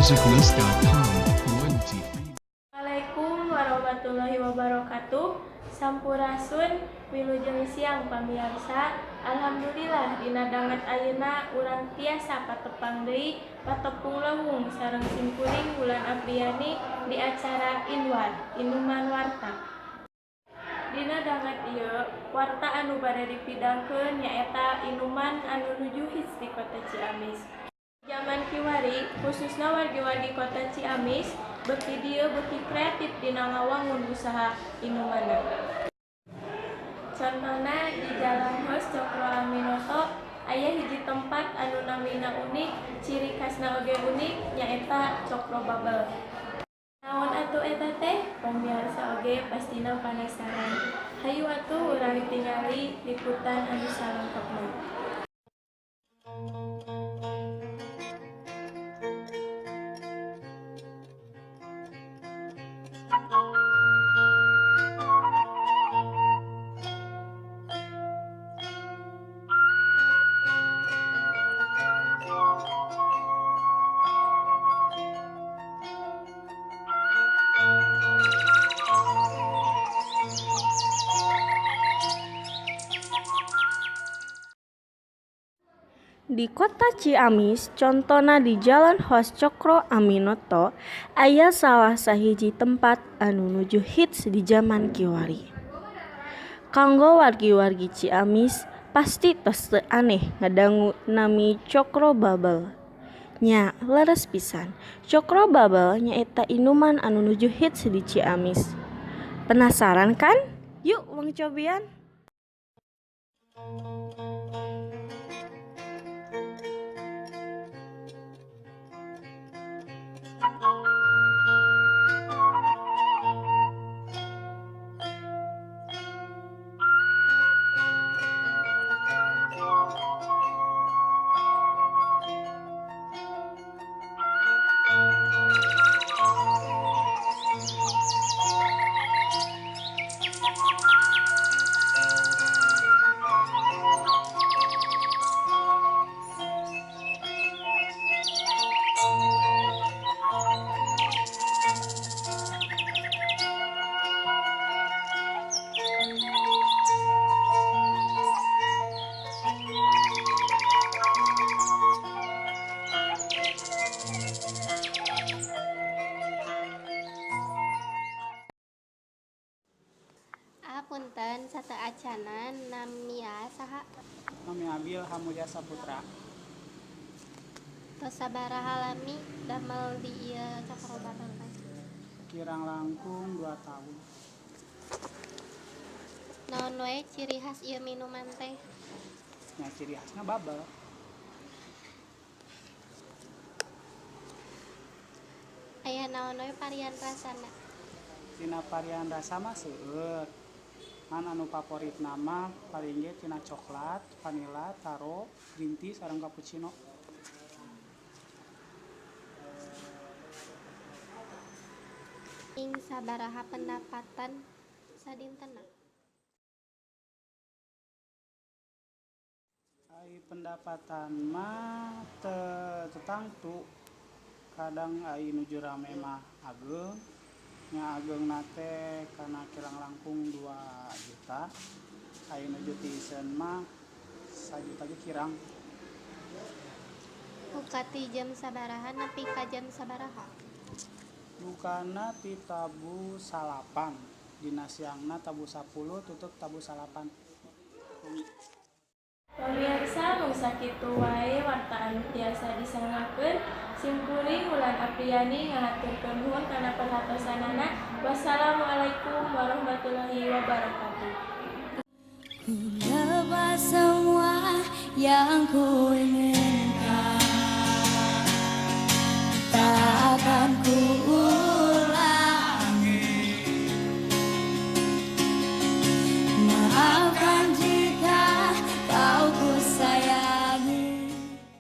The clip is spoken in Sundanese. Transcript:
Musiclist.com, royalty free. Assalamualaikum warahmatullahi wabarakatuh. Sampurasun, wilujeng siang pamiarsa. Alhamdulillah, dina danget ayeuna urang tiasa patepang deui, patepung lewung sareng simkuring Wulan Apriani di acara Inwar, Inuman Warta. Dina danget ieu, warta anu bade dipidangkeun nyaeta inuman anu nuju hits di Kota Ciamis. Zaman kiwari, khususna wargi-wargi Kota Ciamis, beuki dieu beuki kreatif dina ngawangun usaha inumanna. Contohna di Jalan Hos Cokroaminoto aya hiji tempat anu namina unik, ciri khasna oge unik, nyaeta Cokro Bubble. Naon atuh eta teh? Pamiarsa oge pastina panasaran. Hayu atuh urang tingali liputan anu salengkapna. Di Kota Ciamis, contona di Jalan Hos Cokroaminoto, aya salah sahiji tempat anu nuju hits di jaman kiwari. Kanggo wargi-wargi Ciamis pasti tos teu aneh ngadangu nami Cokro Bubble. Nya, leres pisan, Cokro Bubble nyaeta inuman anu nuju hits di Ciamis. Penasaran kan? Yuk wang cobian! Ah, punten, sateuacanna, nami saha? Nami Abil Hamulya Saputra. Tos sabaraha lami damel di ieu Cokro Bubble teh? Kirang langkung 2 tahun. Naon wae ciri khas ieu minuman teh? Nya, ciri khasnya bubble. Aya naon wae varian rasana? Tina varian rasa mah seueur. Ngan anu favoritna mah paling ge tina coklat, vanila, taro, green tea sareng cappuccino. Ing sabaraha pendapatan sadintenna? Ai pendapatan mah teu tangtu. Kadang ai nuju rame mah ageng. Nya, ageungna teh kana kirang langkung 2 juta. Ai nuju tiiseun mah sajuta ge kirang. Buka ti jam sabaraha nepi ka jam sabaraha? Bukana ti tabuh 9, dina siangna tabuh 10, tutup tabuh 9 wengi. Pamirsa, mung sakitu wae warta anu tiasa disanggakeun. Simkuring Wulan Apriani ngahaturkeun nuhun kana perhatosanana. Wassalamualaikum warahmatullahi wabarakatuh. Ku lepas semua yang ku ingin.